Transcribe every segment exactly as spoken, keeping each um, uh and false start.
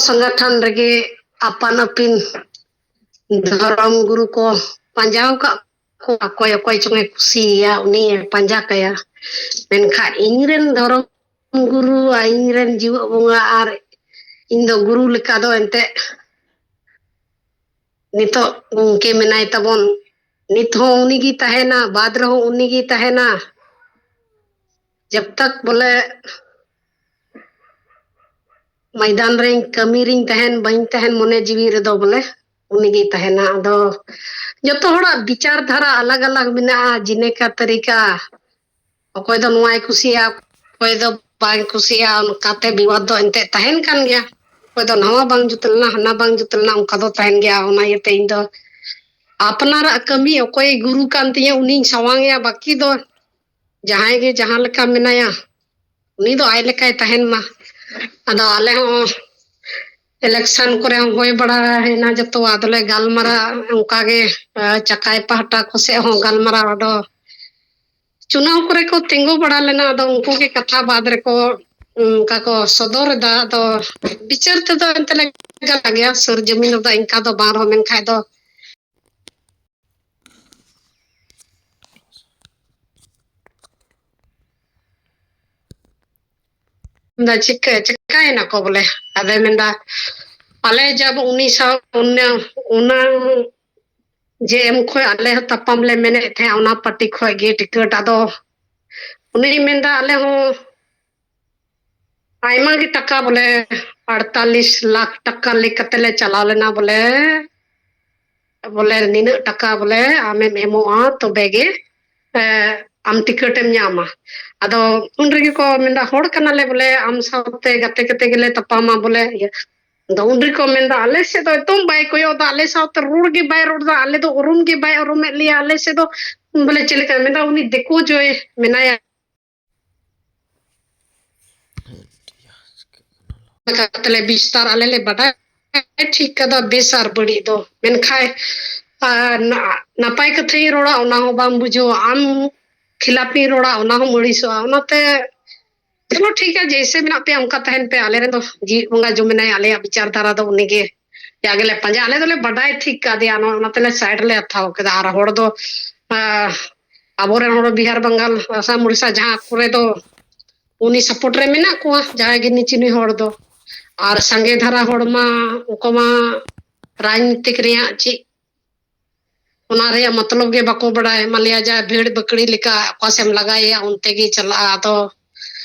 ᱥᱚᱝᱜᱚᱴᱷᱚᱱ ᱨᱮᱜᱮ ᱟᱯᱟᱱ ᱟᱹᱯᱤᱱ ᱫᱷᱚᱨᱚᱢ ᱜᱩᱨᱩ ᱠᱚ ᱯᱟᱸᱡᱟ ᱟᱠᱟᱫ ᱠᱚ, ᱚᱠᱚᱭ ᱚᱠᱚᱭ ᱪᱚᱝ ᱮ ᱠᱩᱥᱤᱭᱟᱭᱟ, ᱩᱱᱤ ᱮ ᱯᱟᱸᱡᱟ ᱠᱟᱭᱟ᱾ ᱢᱮᱱᱠᱷᱟᱱ ᱤᱧᱨᱮᱱ ᱫᱷᱚᱨᱚᱢ ᱜᱩᱨᱩ ᱟᱨ ᱤᱧᱨᱮᱱ ᱡᱤᱣᱮᱫ ᱵᱚᱸᱜᱟ ᱟᱨ ᱤᱧ ᱫᱚ ᱜᱩᱨᱩ ᱞᱮᱠᱟ ᱫᱚ ᱮᱱᱛᱮᱫ ᱱᱤᱛᱚᱜ ᱜᱚᱢᱠᱮ ᱢᱮᱱᱟᱭ ᱛᱟᱵᱚᱱ, ᱱᱤᱛ ᱦᱚᱸ ᱩᱱᱤᱜᱮ ᱛᱟᱦᱮᱱᱟ, ᱵᱟᱫ ᱨᱮᱦᱚᱸ ᱩᱱᱤᱜᱮ ᱛᱟᱦᱮᱱᱟ᱾ ᱡᱟᱵ ᱛᱟᱠ ᱵᱚᱞᱮ ᱢᱚᱭᱫᱟᱱ ᱨᱮᱧ ᱠᱟᱹᱢᱤ ᱨᱤᱧ ᱛᱟᱦᱮᱱ ᱵᱟᱹᱧ ᱛᱟᱦᱮᱱ, ᱢᱚᱱᱮ ᱡᱤᱣᱤ ᱨᱮᱫᱚ ᱵᱚᱞᱮ ᱩᱱᱤᱜᱮᱭ ᱛᱟᱦᱮᱱᱟ᱾ ᱟᱫᱚ ᱡᱚᱛᱚ ᱦᱚᱲᱟᱜ ᱵᱤᱪᱟᱨ ᱫᱷᱟᱨᱟ ᱟᱞᱟᱜᱽ ᱟᱞᱟᱜᱽ ᱢᱮᱱᱟᱜᱼᱟ, ᱡᱤᱱᱮᱠᱟ ᱛᱟᱹᱨᱤᱠᱟ᱾ ᱚᱠᱚᱭ ᱫᱚ ᱱᱚᱣᱟᱭ ᱠᱩᱥᱤᱭᱟᱜᱼᱟ, ᱚᱠᱚᱭ ᱫᱚ ᱵᱟᱭ ᱠᱩᱥᱤᱭᱟᱜᱼᱟ, ᱚᱱᱠᱟᱛᱮ ᱵᱤᱵᱟᱫ ᱫᱚ ᱮᱱᱛᱮᱫ ᱛᱟᱦᱮᱱ ᱠᱟᱱ ᱜᱮᱭᱟ᱾ ᱚᱠᱚᱭ ᱫᱚ ᱱᱟᱣᱟ ᱵᱟᱝ ᱡᱩᱛ ᱞᱮᱱᱟ, ᱦᱟᱱᱟ ᱵᱟᱝ ᱡᱩᱛ ᱞᱮᱱᱟ, ᱚᱱᱠᱟ ᱫᱚ ᱛᱟᱦᱮᱱ ᱜᱮᱭᱟ᱾ ᱚᱱᱟ ᱤᱭᱟᱹᱛᱮ ᱤᱧ ᱫᱚ ᱟᱯᱱᱟᱨᱟᱜ ᱠᱟᱹᱢᱤ ᱚᱠᱚᱭ ᱜᱩᱨᱩ ᱠᱟᱱ ᱛᱤᱧᱟᱹ ᱩᱱᱤᱧ ᱥᱟᱣᱟᱝ ᱮᱭᱟ, ᱵᱟᱹᱠᱤ ᱫᱚ ᱡᱟᱦᱟᱸᱭ ᱜᱮ ᱡᱟᱦᱟᱸ ᱞᱮᱠᱟ ᱢᱮᱱᱟᱭᱟ ᱩᱱᱤ ᱫᱚ ᱟᱡ ᱞᱮᱠᱟᱭ ᱛᱟᱦᱮᱱ ᱢᱟ᱾ ᱟᱫᱚ ᱟᱞᱮ ᱦᱚᱸ ᱤᱞᱮᱠᱥᱚᱱ ᱠᱚᱨᱮ ᱦᱚᱸ ᱦᱩᱭ ᱵᱟᱲᱟᱭᱮᱱᱟ ᱡᱚᱛᱚ, ᱟᱫᱚᱞᱮ ᱜᱟᱞᱢᱟᱨᱟᱣ ᱚᱱᱠᱟᱜᱮ, ᱟᱸ, ᱪᱟᱠᱟᱭ ᱯᱟᱦᱴᱟ ᱠᱚ ᱥᱮᱫ ᱦᱚᱸ ᱜᱟᱞᱢᱟᱨᱟᱣ ᱟᱫᱚ ᱪᱩᱱᱟᱣ ᱠᱚᱨᱮ ᱠᱚ ᱛᱤᱸᱜᱩ ᱵᱟᱲᱟ ᱞᱮᱱᱟ, ᱟᱫᱚ ᱩᱱᱠᱩ ᱜᱮ ᱠᱟᱛᱷᱟ ᱵᱟᱫ ᱨᱮᱠᱚ ᱚᱱᱠᱟ ᱠᱚ ᱥᱚᱫᱚᱨ ᱮᱫᱟ᱾ ᱟᱫᱚ ᱵᱤᱪᱟᱹᱨ ᱛᱮᱫᱚ ᱮᱱᱛᱮ ᱞᱮ ᱜᱟᱞᱟ ᱜᱮᱭᱟ, ᱥᱩᱨ ᱡᱚᱢᱤᱱ ᱨᱮᱫᱚ ᱤᱱᱠᱟ ᱫᱚ ᱵᱟᱝ ᱨᱮᱦᱚᱸ, ᱢᱮᱱᱠᱷᱟᱡ ᱫᱚ ᱢᱮᱱᱫᱟ, "ᱪᱤᱠᱟᱹ ᱪᱤᱠᱟᱹᱭᱮᱱᱟ ᱠᱚ ᱵᱚᱞᱮ?" ᱟᱫᱚᱭ ᱢᱮᱱᱫᱟ, "ᱟᱞᱮ ᱡᱟᱵ ᱩᱱᱤ ᱥᱟᱶ ᱚᱱᱟ ᱚᱱᱟ ᱡᱮ ᱮᱢ ᱠᱷᱚᱡ ᱟᱞᱮ ᱦᱚᱸ ᱛᱟᱯᱟᱢ ᱞᱮ ᱢᱮᱱᱮᱫ ᱛᱟᱦᱮᱸᱫ, ᱚᱱᱟ ᱯᱟᱨᱴᱤ ᱠᱷᱚᱡ ᱜᱮ ᱴᱤᱠᱤᱴ᱾ ᱟᱫᱚ ᱩᱱᱤᱭ ᱢᱮᱱᱫᱟ, ᱟᱞᱮ ᱦᱚᱸ ᱟᱭᱢᱟ ᱜᱮ ᱴᱟᱠᱟ ᱵᱚᱞᱮ ᱟᱴᱛᱟᱞᱤᱥ ᱞᱟᱠᱷ ᱴᱟᱠᱟ ᱞᱮᱠᱟᱛᱮ ᱞᱮ ᱪᱟᱞᱟᱣ ᱞᱮᱱᱟ ᱵᱚᱞᱮ, ᱵᱚᱞᱮ ᱱᱤᱱᱟᱹᱜ ᱴᱟᱠᱟ ᱵᱚᱞᱮ ᱟᱢᱮᱢ ᱮᱢᱚᱜᱼᱟ ᱛᱚᱵᱮ ᱜᱮ, ᱮ, ᱟᱢ ᱴᱤᱠᱤᱴ ᱮᱢ ᱧᱟᱢᱟ᱾ ᱟᱫᱚ ᱩᱱ ᱨᱮᱜᱮ ᱠᱚ ᱢᱮᱱᱫᱟ, ᱦᱚᱲ ᱠᱟᱱᱟᱞᱮ ᱵᱚᱞᱮ, ᱟᱢ ᱥᱟᱶᱛᱮ ᱜᱟᱛᱮ ᱠᱟᱛᱮ ᱜᱮᱞᱮ ᱛᱟᱯᱟᱢᱟ ᱵᱚᱞᱮ, ᱤᱭᱟᱹ᱾ ᱟᱫᱚ ᱩᱱ ᱨᱮᱠᱚ ᱢᱮᱱᱫᱟ, ᱟᱞᱮ ᱥᱮᱫ ᱫᱚ ᱮᱠᱫᱚᱢ ᱵᱟᱭ ᱠᱚᱭᱚᱜ ᱮᱫᱟ, ᱟᱞᱮ ᱥᱟᱶᱛᱮ ᱨᱚᱲ ᱜᱮ ᱵᱟᱭ ᱨᱚᱲ ᱮᱫᱟ, ᱟᱞᱮ ᱫᱚ ᱩᱨᱩᱢ ᱜᱮ ᱵᱟᱭ ᱩᱨᱩᱢᱮᱫ ᱞᱮᱭᱟ, ᱟᱞᱮ ᱥᱮᱫ ᱫᱚ ᱵᱚᱞᱮ ᱪᱮᱫ ᱞᱮᱠᱟ ᱢᱮᱱᱫᱟ, ᱩᱱᱤ ᱫᱤᱠᱩ ᱡᱚᱭ ᱢᱮᱱᱟᱭᱟ᱾ ᱞᱮᱠᱟ ᱛᱮᱞᱮ ᱵᱤᱥᱛᱟᱨ ᱟᱞᱮ ᱞᱮ ᱵᱟᱰᱟᱭ ᱴᱷᱤᱠ ᱠᱟᱫᱟ ᱵᱮᱥ ᱟᱨ ᱵᱟᱹᱲᱤᱡ ᱫᱚ, ᱢᱮᱱᱠᱷᱟᱱ ᱟᱨ ᱱᱟ-, ᱱᱟᱯᱟᱭ ᱠᱟᱛᱷᱟᱧ ᱨᱚᱲᱟ ᱚᱱᱟ ᱦᱚᱸ ᱵᱟᱢ ᱵᱩᱡᱷᱟᱹᱣᱟ, ᱟᱢ ᱠᱷᱤᱞᱟᱯᱤᱧ ᱨᱚᱲᱟ ᱚᱱᱟ ᱦᱚᱸᱢ ᱟᱹᱲᱤᱥᱚᱜᱼᱟ᱾ ᱚᱱᱟᱛᱮ ᱪᱚᱞᱚ ᱴᱷᱤᱠ ᱜᱮᱭᱟ, ᱡᱮᱭᱥᱮ ᱢᱮᱱᱟᱜ ᱯᱮᱭᱟ ᱚᱱᱠᱟ ᱛᱟᱦᱮᱱ ᱯᱮ᱾ ᱟᱞᱮ ᱨᱮᱱ ᱫᱚ ᱡᱤᱣᱤ ᱵᱚᱸᱜᱟ ᱡᱩ ᱢᱮᱱᱟᱭᱟ, ᱟᱞᱮᱭᱟᱜ ᱵᱤᱪᱟᱨ ᱫᱷᱟᱨᱟ ᱫᱚ ᱩᱱᱤᱜᱮ ᱡᱟᱜᱮᱞᱮ ᱯᱟᱸᱡᱟ, ᱟᱞᱮ ᱫᱚᱞᱮ ᱵᱟᱰᱟᱭ ᱴᱷᱤᱠ ᱠᱟᱫᱮᱭᱟ, ᱱᱚᱣᱟ ᱚᱱᱟ ᱛᱮᱞᱮ ᱥᱟᱭᱤᱰ ᱨᱮᱞᱮ ᱦᱟᱛᱟᱣ ᱠᱮᱫᱟ᱾ ᱟᱨ ᱦᱚᱲ ᱫᱚ ᱟᱵᱚᱨᱮᱱ ᱦᱚᱲ ᱵᱤᱦᱟᱨ, ᱵᱟᱝᱜᱟᱞ, ᱟᱥᱟᱢ, ᱩᱲᱤᱥᱥᱟ ᱡᱟᱦᱟᱸ ᱠᱚᱨᱮ ᱫᱚ ᱩᱱᱤ ᱥᱟᱯᱳᱨᱴ ᱨᱮ ᱢᱮᱱᱟᱜ ᱠᱚᱣᱟ, ᱡᱟᱦᱟᱸᱭ ᱜᱮ ᱱᱤᱪᱤᱱᱤ ᱦᱚᱲ ᱫᱚ᱾ ᱟᱨ ᱥᱟᱸᱜᱮ ᱫᱷᱟᱨᱟ ᱦᱚᱲ ᱢᱟ ᱩᱱᱠᱩ ᱢᱟ ᱨᱟᱡᱽᱱᱤᱛᱤᱠ ᱨᱮᱭᱟᱜ ᱪᱮᱫ ᱚᱱᱟ ᱨᱮᱭᱟᱜ ᱢᱚᱛᱞᱚᱵ ᱜᱮ ᱵᱟᱠᱚ ᱵᱟᱲᱟᱭ᱾ ᱢᱟᱞᱮᱭᱟ ᱡᱟ ᱵᱷᱤᱲ ᱵᱟᱹᱠᱲᱤ ᱞᱮᱠᱟ ᱚᱠᱟ ᱥᱮᱫ ᱮᱢ ᱞᱟᱜᱟᱭᱮᱭᱟ ᱚᱱᱛᱮ ᱜᱮ ᱪᱟᱞᱟᱜᱼᱟ᱾ ᱟᱫᱚ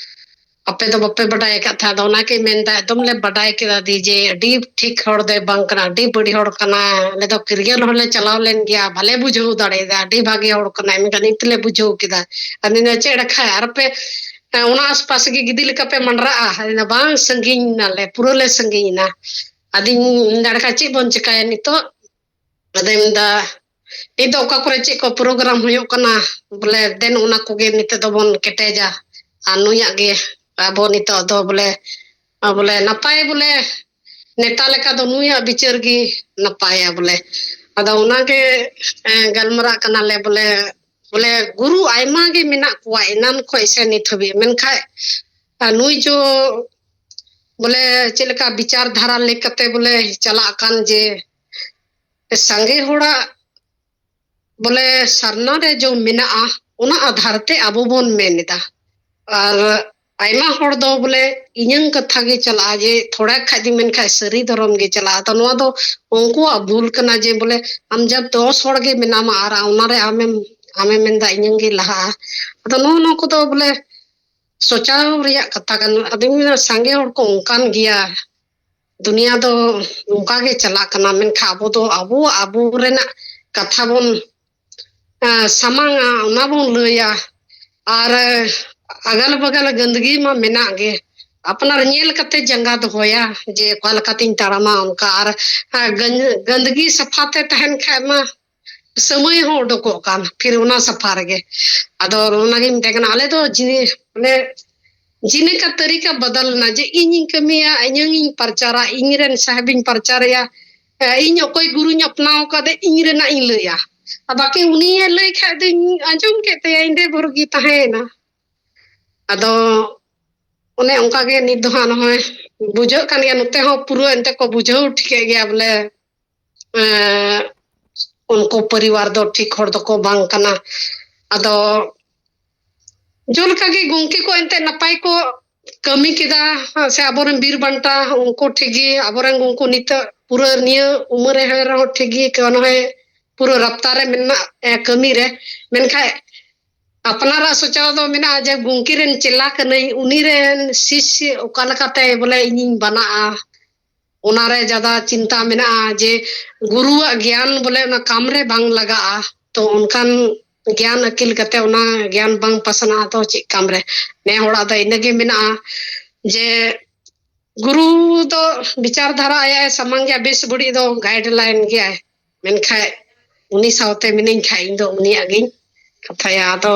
ᱟᱯᱮ ᱫᱚ ᱵᱟᱯᱮ ᱵᱟᱰᱟᱭ ᱟᱠᱟᱫ ᱛᱟᱦᱮᱸᱫ, ᱟᱫᱚ ᱚᱱᱟ ᱜᱮ ᱢᱮᱱᱫᱟ, ᱮᱠᱫᱚᱢ ᱞᱮ ᱵᱟᱰᱟᱭ ᱠᱮᱫᱟ ᱫᱤ ᱡᱮ ᱟᱹᱰᱤ ᱴᱷᱤᱠ ᱦᱚᱲ ᱫᱚᱭ ᱵᱟᱝ ᱠᱟᱱᱟ, ᱟᱹᱰᱤ ᱵᱟᱹᱲᱤᱡ ᱦᱚᱲ ᱠᱟᱱᱟ᱾ ᱟᱞᱮ ᱫᱚ ᱠᱤᱨᱜᱮᱞ ᱦᱚᱸᱞᱮ ᱪᱟᱞᱟᱣ ᱞᱮᱱ ᱜᱮᱭᱟ, ᱵᱟᱞᱮ ᱵᱩᱡᱷᱟᱹᱣ ᱫᱟᱲᱮᱭᱟᱫᱟ ᱟᱹᱰᱤ ᱵᱷᱟᱜᱮ ᱦᱚᱲ ᱠᱟᱱᱟᱭ, ᱢᱮᱱᱠᱷᱟᱱ ᱱᱤᱛ ᱞᱮ ᱵᱩᱡᱷᱟᱹᱣ ᱠᱮᱫᱟ᱾ ᱟᱫᱚ ᱪᱮᱫ ᱞᱮᱠᱷᱟ ᱟᱨ ᱯᱮ ᱚᱱᱟ ᱟᱥᱯᱟᱥ ᱜᱮ ᱜᱤᱫᱤ ᱞᱮᱠᱟ ᱯᱮ ᱢᱟᱸᱰᱨᱟᱜᱼᱟ? ᱟᱫᱚ ᱵᱟᱝ, ᱥᱟᱺᱜᱤᱧ ᱱᱟᱞᱮ, ᱯᱩᱨᱟᱹ ᱞᱮ ᱥᱟᱺᱜᱤᱧ ᱮᱱᱟ᱾ ᱟᱫᱚᱧ ᱢᱮᱱᱫᱟ, ᱪᱮᱫ ᱵᱚᱱ ᱪᱮᱠᱟᱭᱟ ᱱᱤᱛᱚᱜ? ᱟᱫᱚᱧ ᱢᱮᱱᱫᱟ, ᱱᱤᱛ ᱫᱚ ᱚᱠᱟ ᱠᱚᱨᱮ ᱪᱮᱫ ᱠᱚ ᱯᱨᱳᱜᱨᱟᱢ ᱦᱩᱭᱩᱜ ᱠᱟᱱᱟ, ᱵᱚᱞᱮ ᱫᱮᱱ ᱚᱱᱟ ᱠᱚᱜᱮ ᱱᱤᱛᱚᱜ ᱫᱚᱵᱚᱱ ᱠᱮᱴᱮᱡᱟ᱾ ᱟᱨ ᱱᱩᱭᱟᱜ ᱜᱮ ᱟᱵᱚ ᱱᱤᱛᱚᱜ ᱫᱚ ᱵᱚᱞᱮ, ᱵᱚᱞᱮ ᱱᱟᱯᱟᱭ ᱵᱚᱞᱮ ᱱᱮᱛᱟ ᱞᱮᱠᱟ ᱫᱚ ᱱᱩᱭᱟᱜ ᱵᱤᱪᱟᱹᱨ ᱜᱮ ᱱᱟᱯᱟᱭᱟ ᱵᱚᱞᱮ᱾ ᱟᱫᱚ ᱚᱱᱟᱜᱮ ᱜᱟᱞᱢᱟᱨᱟᱜ ᱠᱟᱱᱟᱞᱮ ᱵᱚᱞᱮ, ᱵᱚᱞᱮ ᱜᱩᱨᱩ ᱟᱭᱢᱟ ᱜᱮ ᱢᱮᱱᱟᱜ ᱠᱚᱣᱟ ᱮᱱᱟᱱ ᱠᱷᱚᱱ ᱥᱮ ᱱᱤᱛ ᱦᱟᱹᱵᱤᱡ, ᱢᱮᱱᱠᱷᱟᱱ ᱱᱩᱭ ᱡᱚ ᱵᱚᱞᱮ ᱪᱮᱫ ᱞᱮᱠᱟ ᱵᱤᱪᱟᱨ ᱫᱷᱟᱨᱟ ᱞᱮᱠᱟᱛᱮ ᱵᱚᱞᱮ ᱪᱟᱞᱟᱜ ᱠᱟᱱ ᱡᱮ ᱥᱟᱸᱜᱮ ᱦᱚᱲᱟᱜ ᱵᱚᱞᱮ ᱥᱟᱨᱱᱟ ᱨᱮ ᱡᱚ ᱢᱮᱱᱟᱜᱼᱟ, ᱚᱱᱟ ᱟᱫᱷᱟᱨ ᱛᱮ ᱟᱵᱚ ᱵᱚᱱ ᱢᱮᱱ ᱮᱫᱟ᱾ ᱟᱨ ᱟᱭᱢᱟ ᱦᱚᱲ ᱫᱚ ᱵᱚᱞᱮ ᱤᱧᱟᱹᱝ ᱠᱟᱛᱷᱟ ᱜᱮ ᱪᱟᱞᱟᱜᱼᱟ, ᱡᱮ ᱛᱷᱚᱲᱟ ᱠᱷᱟᱡ ᱫᱚ ᱢᱮᱱᱠᱷᱟᱡ ᱥᱟᱹᱨᱤ ᱫᱷᱚᱨᱚᱢ ᱜᱮ ᱪᱟᱞᱟᱜᱼᱟ᱾ ᱟᱫᱚ ᱱᱚᱣᱟ ᱫᱚ ᱩᱱᱠᱩᱣᱟᱜ ᱵᱷᱩᱞ ᱠᱟᱱᱟ, ᱡᱮ ᱵᱚᱞᱮ ᱟᱢ ᱡᱟᱵ ᱫᱚᱥ ᱦᱚᱲ ᱜᱮ ᱢᱮᱱᱟᱢᱟ ᱟᱨ ᱚᱱᱟᱨᱮ ᱟᱢᱮᱢ, ᱟᱢᱮᱢ ᱢᱮᱱᱫᱟ ᱤᱧᱟᱹᱝ ᱜᱮ ᱞᱟᱦᱟᱜᱼᱟ᱾ ᱟᱫᱚ ᱱᱚᱜᱼᱚ ᱱᱚᱣᱟ ᱠᱚᱫᱚ ᱵᱚᱞᱮ ᱥᱚᱪᱟᱣ ᱨᱮᱭᱟᱜ ᱠᱟᱛᱷᱟ ᱠᱟᱱᱟ᱾ ᱟᱫᱚᱧ ᱢᱮᱱᱟ ᱥᱟᱸᱜᱮ ᱦᱚᱲ ᱠᱚ ᱚᱱᱠᱟᱱ ᱜᱮᱭᱟ, ᱫᱩᱱᱤᱭᱟ ᱫᱚ ᱱᱚᱝᱠᱟ ᱜᱮ ᱪᱟᱞᱟᱜ ᱠᱟᱱᱟ, ᱢᱮᱱᱠᱷᱟᱱ ᱟᱵᱚ ᱫᱚ ᱟᱵᱚ, ᱟᱵᱚ ᱨᱮᱱᱟᱜ ᱠᱟᱛᱷᱟ ᱵᱚᱱ, ᱟ, ᱥᱟᱢᱟᱝᱟ, ᱚᱱᱟ ᱵᱚᱱ ᱞᱟᱹᱭᱟ᱾ ᱟᱨ ᱟᱜᱟᱞ ᱵᱟᱜᱟᱞ ᱜᱟᱹᱱᱫᱜᱤ ᱢᱟ ᱢᱮᱱᱟᱜ ᱜᱮ, ᱟᱯᱱᱟᱨ ᱧᱮᱞ ᱠᱟᱛᱮ ᱡᱟᱸᱜᱟ ᱫᱚᱦᱚᱭᱟ ᱡᱮ ᱚᱠᱟ ᱞᱮᱠᱟᱛᱤᱧ ᱛᱟᱲᱟᱢᱟ ᱚᱱᱠᱟ᱾ ᱟᱨ, ᱟ, ᱜᱟᱹᱱ-, ᱜᱟᱹᱱᱫᱜᱤ ᱥᱟᱯᱷᱟ ᱛᱮ ᱛᱟᱦᱮᱱ ᱠᱷᱟᱡ ᱢᱟ ᱥᱟᱹᱢᱟᱹᱭ ᱦᱚᱸ ᱩᱰᱩᱠᱚᱜ ᱠᱟᱱ ᱯᱷᱤᱨ ᱚᱱᱟ ᱥᱟᱯᱷᱟ ᱨᱮᱜᱮ᱾ ᱟᱫᱚ ᱚᱱᱟᱜᱤᱧ ᱢᱮᱛᱟᱭ ᱠᱟᱱᱟ, ᱟᱞᱮ ᱫᱚ ᱡᱤᱱᱤ-, ᱢᱟᱱᱮ ᱡᱤᱱᱤ ᱠᱟ ᱛᱟᱹᱨᱤᱠᱟ ᱵᱚᱫᱚᱞ ᱱᱟ, ᱡᱮ ᱤᱧᱤᱧ ᱠᱟᱹᱢᱤᱭᱟ, ᱤᱧᱤᱧ ᱯᱨᱚᱪᱟᱨᱟ, ᱤᱧ ᱨᱮᱱ ᱥᱟᱦᱮᱵᱤᱧ ᱯᱨᱚᱪᱟᱨᱮᱭᱟ, ᱮ, ᱤᱧ ᱚᱠᱚᱭ ᱜᱩᱨᱩᱧ ᱟᱯᱱᱟᱣ ᱠᱟᱫᱮ ᱤᱧ ᱨᱮᱱᱟᱜ ᱤᱧ ᱞᱟᱹᱭᱟ᱾ ᱟᱨ ᱵᱟᱠᱤ ᱩᱱᱤᱭᱮ ᱞᱟᱹᱭ ᱠᱷᱟᱡ ᱫᱚᱧ ᱟᱸᱡᱚᱢ ᱠᱮᱫ ᱛᱟᱭᱟ, ᱤᱧ ᱫᱚ ᱵᱷᱚᱨ ᱜᱮ ᱛᱟᱦᱮᱸᱭᱮᱱᱟ᱾ ᱟᱫᱚ ᱚᱱᱮ ᱚᱱᱠᱟ ᱜᱮ ᱱᱤᱛ ᱫᱚ ᱦᱟᱸᱜ ᱱᱚᱜᱼᱚᱭ ᱵᱩᱡᱷᱟᱹᱜ ᱠᱟᱱ ᱜᱮᱭᱟ, ᱱᱚᱛᱮ ᱦᱚᱸ ᱯᱩᱨᱟᱹ ᱮᱱᱛᱮ ᱠᱚ ᱵᱩᱡᱷᱟᱹᱣ ᱴᱷᱤᱠᱮᱫ ᱜᱮᱭᱟ ᱵᱚᱞᱮ, ᱮᱸ, ᱩᱱᱠᱩ ᱯᱚᱨᱤᱵᱟᱨ ᱫᱚ ᱴᱷᱤᱠ ᱦᱚᱲ ᱫᱚᱠᱚ ᱵᱟᱝ ᱠᱟᱱᱟ᱾ ᱟᱫᱚ ᱡᱮᱞᱮᱠᱟ ᱜᱮ ᱜᱚᱢᱠᱮ ᱠᱚ ᱮᱱᱛᱮ ᱱᱟᱯᱟᱭ ᱠᱚ ᱠᱟᱹᱢᱤ ᱠᱮᱫᱟ, ᱥᱮ ᱟᱵᱚᱨᱮᱱ ᱵᱤᱨ ᱵᱟᱱᱴᱟ ᱩᱱᱠᱩ ᱴᱷᱤᱠ ᱜᱮ, ᱟᱵᱚᱨᱮᱱ ᱩᱱᱠᱩ ᱱᱤᱛᱚᱜ ᱯᱩᱨᱟᱹ ᱱᱤᱭᱟᱹ ᱩᱢᱮᱨ ᱨᱮ ᱦᱩᱭ ᱨᱮᱦᱚᱸ ᱴᱷᱤᱠ ᱜᱮ, ᱱᱚᱜᱼᱚᱭ ᱯᱩᱨᱟᱹ ᱨᱟᱯᱛᱟ ᱨᱮ ᱢᱮᱱᱟᱜ, ᱮ, ᱠᱟᱹᱢᱤ ᱨᱮ᱾ ᱢᱮᱱᱠᱷᱟᱱ ᱟᱯᱱᱟᱨᱟᱜ ᱥᱚᱪᱟᱣ ᱫᱚ ᱢᱮᱱᱟᱜᱼᱟ ᱡᱮ ᱜᱚᱢᱠᱮ ᱨᱮᱱ ᱪᱮᱞᱟ ᱠᱟᱹᱱᱟᱹᱧ, ᱩᱱᱤ ᱨᱮᱱ ᱥᱤᱥᱭᱚ ᱚᱠᱟ ᱞᱮᱠᱟᱛᱮ ᱵᱚᱞᱮ ᱤᱧᱤᱧ ᱵᱟᱱᱟᱜᱼᱟ, ᱚᱱᱟᱨᱮ ᱡᱟᱫᱟ ᱪᱤᱱᱛᱟ ᱢᱮᱱᱟᱜᱼᱟ ᱡᱮ ᱜᱩᱨᱩᱣᱟᱜ ᱜᱮᱭᱟᱱ ᱵᱚᱞᱮ ᱚᱱᱟ ᱠᱟᱢ ᱨᱮ ᱵᱟᱝ ᱞᱟᱜᱟᱜᱼᱟ᱾ ᱛᱚ ᱚᱱᱠᱟᱱ ᱜᱮᱭᱟᱱ ᱟᱹᱠᱤᱞ ᱠᱟᱛᱮ ᱚᱱᱟ ᱜᱮᱭᱟᱱ ᱵᱟᱝ ᱯᱟᱥᱱᱟᱜᱼᱟ, ᱛᱚ ᱪᱮᱫ ᱠᱟᱢ ᱨᱮ? ᱱᱮ ᱦᱚᱲᱟᱜ ᱫᱚ ᱤᱱᱟᱹᱜᱮ ᱢᱮᱱᱟᱜᱼᱟ ᱡᱮ ᱜᱩᱨᱩ ᱫᱚ ᱵᱤᱪᱟᱨ ᱫᱷᱟᱨᱟ ᱟᱭᱟᱜ ᱮ ᱥᱟᱢᱟᱝ ᱜᱮᱭᱟ, ᱵᱮᱥ ᱵᱟᱹᱲᱤᱡ ᱫᱚ ᱜᱟᱭᱤᱰ ᱞᱟᱭᱤᱱ ᱜᱮᱭᱟᱭ᱾ ᱢᱮᱱᱠᱷᱟᱡ ᱩᱱᱤ ᱥᱟᱶᱛᱮ ᱢᱤᱱᱟᱹᱧ ᱠᱷᱟᱡ ᱤᱧ ᱫᱚ ᱩᱱᱤᱭᱟᱜ ᱜᱤᱧ ᱠᱟᱛᱷᱟᱭᱟ᱾ ᱟᱫᱚ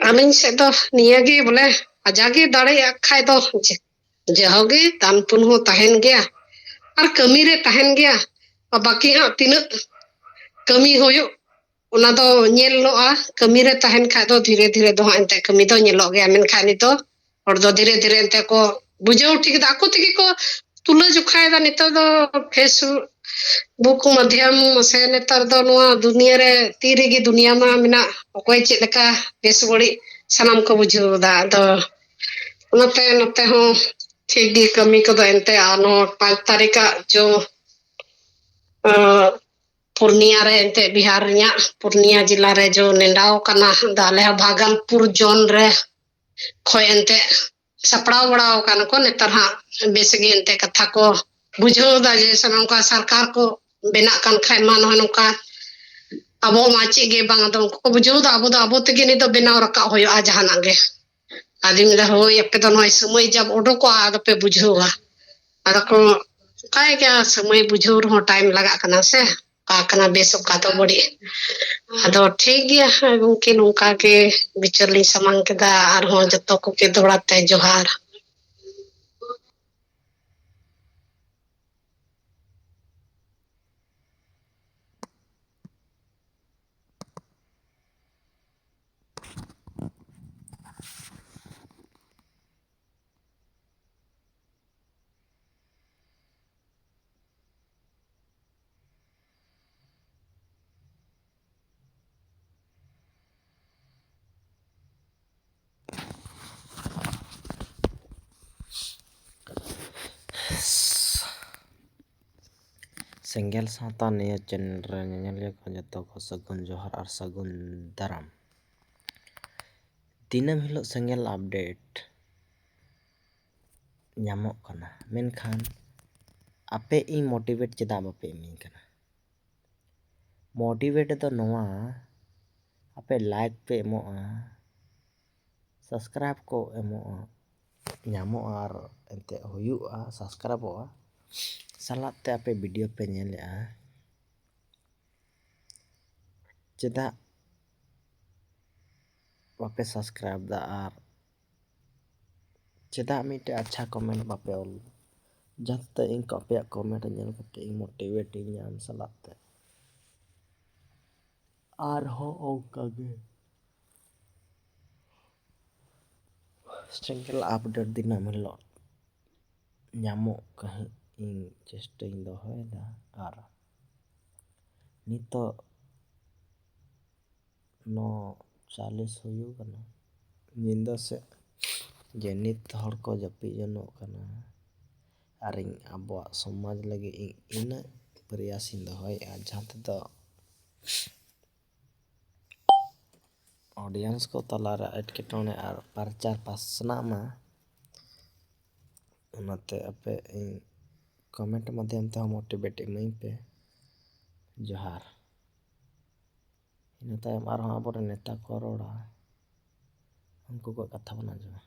ᱟᱹᱞᱤᱧ ᱥᱮᱫ ᱫᱚ ᱱᱤᱭᱟᱹ ᱜᱮ ᱵᱚᱞᱮ, ᱟᱡᱟᱜ ᱜᱮ ᱫᱟᱲᱮᱭᱟᱜ ᱠᱷᱟᱡ ᱫᱚ ᱡᱮ-, ᱡᱟᱦᱟᱸ ᱜᱮ ᱫᱟᱱ ᱯᱩᱱ ᱦᱚᱸ ᱛᱟᱦᱮᱱ ᱜᱮᱭᱟ ᱟᱨ ᱠᱟᱹᱢᱤ ᱨᱮ ᱛᱟᱦᱮᱱ ᱜᱮᱭᱟ᱾ ᱟᱨ ᱵᱟᱹᱠᱤ ᱦᱟᱸᱜ ᱛᱤᱱᱟᱹᱜ ᱠᱟᱹᱢᱤ ᱦᱩᱭᱩᱜ, ᱚᱱᱟ ᱫᱚ ᱧᱮᱞᱚᱜᱼᱟ᱾ ᱠᱟᱹᱢᱤ ᱨᱮ ᱛᱟᱦᱮᱱ ᱠᱷᱟᱡ ᱫᱚ ᱫᱷᱤᱨᱮ ᱫᱷᱤᱨᱮ ᱫᱚ ᱦᱟᱸᱜ ᱮᱱᱛᱮ ᱠᱟᱹᱢᱤ ᱫᱚ ᱧᱮᱞᱚᱜ ᱜᱮᱭᱟ᱾ ᱢᱮᱱᱠᱷᱟᱱ ᱱᱤᱛᱚᱜ ᱦᱚᱲ ᱫᱚ ᱫᱷᱤᱨᱮ ᱫᱷᱤᱨᱮ ᱮᱱᱛᱮ ᱠᱚ ᱵᱩᱡᱷᱟᱹᱣ ᱴᱷᱤᱠ ᱮᱫᱟ, ᱟᱠᱚ ᱛᱮᱜᱮ ᱠᱚ ᱛᱩᱞᱟᱹ ᱡᱚᱠᱷᱟᱭᱮᱫᱟ᱾ ᱱᱤᱛᱚᱜ ᱫᱚ ᱯᱷᱮᱥᱵᱩᱠ ᱢᱟᱫᱽᱫᱷᱚᱢ ᱥᱮ ᱱᱮᱛᱟᱨ ᱫᱚ ᱱᱚᱣᱟ ᱫᱩᱱᱤᱭᱟᱹ ᱨᱮ ᱛᱤ ᱨᱮᱜᱮ ᱫᱩᱱᱤᱭᱟᱹ ᱢᱟ ᱢᱮᱱᱟᱜ, ᱚᱠᱚᱭ ᱪᱮᱫ ᱞᱮᱠᱟ ᱵᱮᱥ ᱵᱟᱹᱲᱤᱡ ᱥᱟᱱᱟᱢ ᱠᱚ ᱵᱩᱡᱷᱟᱹᱣ ᱮᱫᱟ᱾ ᱟᱫᱚ ᱚᱱᱟᱛᱮ ᱱᱚᱛᱮ ᱦᱚᱸ ᱴᱷᱤᱠ ᱜᱮ ᱠᱟᱹᱢᱤ ᱠᱚᱫᱚ ᱮᱱᱛᱮ, ᱟᱨ ᱱᱚᱣᱟ ᱯᱟᱸᱪ ᱛᱟᱹᱨᱤᱠᱷᱟᱜ ᱡᱚ, ᱟᱸ, ᱯᱩᱨᱱᱤᱭᱟ ᱨᱮ ᱮᱱᱛᱮ, ᱵᱤᱦᱟᱨ ᱨᱮᱭᱟᱜ ᱯᱩᱨᱱᱤᱭᱟ ᱡᱮᱞᱟ ᱨᱮ ᱡᱚ ᱱᱮᱰᱟᱣ ᱠᱟᱱᱟ᱾ ᱟᱫᱚ ᱟᱞᱮ ᱦᱚᱸ ᱵᱷᱟᱜᱟᱞᱯᱩᱨ ᱡᱳᱱ ᱨᱮ ᱠᱷᱚᱡ ᱮᱱᱛᱮ ᱥᱟᱯᱲᱟᱣ ᱵᱟᱲᱟᱣ ᱠᱟᱱᱟ ᱠᱚ᱾ ᱱᱮᱛᱟᱨ ᱦᱟᱸᱜ ᱵᱮᱥ ᱜᱮ ᱮᱱᱛᱮ ᱠᱟᱛᱷᱟ ᱠᱚ ᱵᱩᱡᱷᱟᱹᱣ ᱫᱟ ᱡᱮ ᱥᱟᱱᱟᱢ ᱠᱚ ᱥᱚᱨᱠᱟᱨ ᱠᱚ ᱵᱮᱱᱟᱜ ᱠᱟᱱ ᱠᱷᱟᱡ ᱢᱟ ᱱᱚᱜᱼᱚᱭ ᱱᱚᱝᱠᱟ ᱟᱵᱚ ᱢᱟ ᱪᱮᱫ ᱜᱮ ᱵᱟᱝ᱾ ᱟᱫᱚ ᱩᱱᱠᱩ ᱠᱚ ᱵᱩᱡᱷᱟᱹᱣ ᱫᱟ ᱟᱵᱚ ᱫᱚ ᱟᱵᱚ ᱛᱮᱜᱮ ᱱᱤᱛ ᱫᱚ ᱵᱮᱱᱟᱣ ᱨᱟᱠᱟᱵ ᱦᱩᱭᱩᱜᱼᱟ ᱡᱟᱦᱟᱱᱟᱜ ᱜᱮ᱾ ᱟᱫᱚᱧ ᱢᱮᱱᱫᱟ, ᱦᱳᱭ, ᱟᱯᱮ ᱫᱚ ᱱᱚᱜᱼᱚᱭ ᱥᱚᱢᱚᱭ ᱡᱟᱵ ᱚᱰᱚᱠᱚᱜᱼᱟ, ᱟᱫᱚ ᱯᱮ ᱵᱩᱡᱷᱟᱹᱣᱟ᱾ ᱟᱫᱚ ᱠᱚ ᱚᱱᱠᱟᱭ ᱜᱮᱭᱟ, ᱥᱚᱢᱚᱭ ᱵᱩᱡᱷᱟᱹᱣ ᱨᱮᱦᱚᱸ ᱴᱟᱭᱤᱢ ᱞᱟᱜᱟᱜ ᱠᱟᱱᱟ ᱥᱮ, ᱚᱠᱟ ᱠᱟᱱᱟ ᱵᱮᱥ, ᱚᱠᱟ ᱫᱚ ᱵᱟᱹᱲᱤᱡ᱾ ᱟᱫᱚ ᱴᱷᱤᱠ ᱜᱮᱭᱟ ᱜᱚᱢᱠᱮ, ᱱᱚᱝᱠᱟ ᱜᱮ ᱵᱤᱪᱟᱹᱨ ᱞᱤᱧ ᱥᱟᱢᱟᱝ ᱠᱮᱫᱟ᱾ ᱟᱨᱦᱚᱸ ᱡᱚᱛᱚ ᱠᱚᱜᱮ ᱫᱚᱦᱲᱟ ᱛᱮ ᱡᱚᱦᱟᱨ᱾ ᱥᱮᱸᱜᱮᱞ ᱥᱟᱶᱛᱟ ᱱᱤᱭᱟᱹ ᱪᱮᱱᱮᱞ ᱨᱮ ᱧᱮᱧᱮᱞᱤᱭᱟᱹ ᱠᱚ ᱡᱚᱛᱚ ᱠᱚ ᱥᱟᱹᱜᱩᱱ ᱡᱚᱦᱟᱨ ᱟᱨ ᱥᱟᱹᱜᱩᱱ ᱫᱟᱨᱟᱢ᱾ ᱫᱤᱱᱟᱹᱢ ᱦᱤᱞᱳᱜ ᱥᱮᱸᱜᱮᱞ ᱟᱯᱰᱮᱴ ᱧᱟᱢᱚᱜ ᱠᱟᱱᱟ, ᱢᱮᱱᱠᱷᱟᱱ ᱟᱯᱮ ᱤᱧ ᱢᱳᱴᱤᱵᱷᱮᱴ ᱪᱮᱫᱟᱜ ᱵᱟᱯᱮ ᱤᱢᱟᱹᱧ ᱠᱟᱱᱟ? ᱢᱳᱴᱤᱵᱷᱮᱴ ᱫᱚ ᱱᱚᱣᱟ, ᱟᱯᱮ ᱞᱟᱭᱤᱠ ᱯᱮ ᱮᱢᱚᱜᱼᱟ, ᱥᱟᱵᱥᱠᱨᱟᱭᱤᱵ ᱠᱚ ᱮᱢᱚᱜᱼᱟ, ᱧᱟᱢᱚᱜᱼᱟ ᱟᱨ ᱮᱱᱛᱮᱫ ᱦᱩᱭᱩᱜᱼᱟ, ᱥᱟᱵᱥᱠᱨᱟᱭᱤᱵᱚᱜᱼᱟ, ᱥᱟᱞᱟᱜ ᱛᱮ ᱟᱯᱮ ᱵᱷᱤᱰᱤᱭᱳ ᱯᱮ ᱧᱮᱞᱮᱜᱼᱟ᱾ ᱪᱮᱫᱟᱜ ᱵᱟᱯᱮ ᱥᱟᱵᱥᱠᱨᱟᱭᱤᱵ ᱫᱟ ᱟᱨ ᱪᱮᱫᱟᱜ ᱢᱤᱫᱴᱮᱡ ᱟᱪᱪᱷᱟ ᱠᱚᱢᱮᱱᱴ ᱵᱟᱯᱮ ᱚᱞ? ᱡᱟᱦᱟᱸ ᱛᱮ ᱤᱧ ᱠᱚ ᱟᱯᱮᱭᱟᱜ ᱠᱚᱢᱮᱱᱴ ᱧᱮᱞ ᱠᱟᱛᱮ ᱤᱧ ᱢᱳᱴᱤᱵᱷᱮᱴ ᱤᱧ ᱧᱟᱢ ᱥᱟᱞᱟᱜ ᱛᱮ ᱟᱨᱦᱚᱸ ᱚᱱᱠᱟ ᱜᱮ ᱥᱮᱸᱜᱮᱞ ᱟᱯᱰᱮᱴ ᱫᱤᱱᱟᱹᱢ ᱦᱤᱞᱳᱜ ᱧᱟᱢᱚᱜ ᱠᱟᱹᱦᱤ ᱤᱧ ᱪᱮᱥᱴᱟᱧ ᱫᱚᱦᱚᱭᱮᱫᱟ᱾ ᱟᱨ ᱱᱤᱛᱚᱜ ᱱᱚ ᱪᱟᱞᱤᱥ ᱦᱩᱭᱩᱜ ᱠᱟᱱᱟ ᱧᱤᱫᱟᱹ ᱥᱮᱫ, ᱡᱮ ᱱᱤᱛ ᱦᱚᱲ ᱠᱚ ᱡᱟᱹᱯᱤᱫ ᱡᱚᱱᱚᱜ ᱠᱟᱱᱟ᱾ ᱟᱨ ᱤᱧ ᱟᱵᱚᱣᱟᱜ ᱥᱚᱢᱟᱡᱽ ᱞᱟᱹᱜᱤᱫ ᱤᱧ ᱤᱱᱟᱹᱜ ᱯᱨᱚᱭᱟᱥ ᱤᱧ ᱫᱚᱦᱚᱭᱮᱫᱼᱟ, ᱡᱟᱦᱟᱸ ᱛᱮᱫᱚ ᱚᱰᱤᱭᱮᱱᱥ ᱠᱚ ᱛᱟᱞᱟᱨᱮ ᱮᱴᱠᱮᱴᱚᱬᱮ ᱟᱨ ᱯᱨᱚᱪᱟᱨ ᱯᱟᱥᱱᱟᱜ ᱢᱟ᱾ ᱚᱱᱟᱛᱮ ᱟᱯᱮ ᱤᱧ ᱠᱚᱢᱮᱱᱴ ᱢᱟᱫᱽᱫᱷᱚᱢ ᱛᱮᱦᱚᱸ ᱢᱳᱴᱤᱵᱷᱮᱴ ᱤᱢᱟᱹᱧ ᱯᱮ᱾ ᱡᱚᱦᱟᱨ᱾ ᱤᱱᱟᱹ ᱛᱟᱭᱚᱢ ᱟᱨᱦᱚᱸ ᱟᱵᱚᱨᱮᱱ ᱱᱮᱛᱟ ᱠᱚ ᱨᱚᱲᱟ, ᱩᱱᱠᱩ ᱠᱚᱣᱟᱜ ᱠᱟᱛᱷᱟ ᱵᱚᱱ ᱟᱸᱡᱚᱢᱟ᱾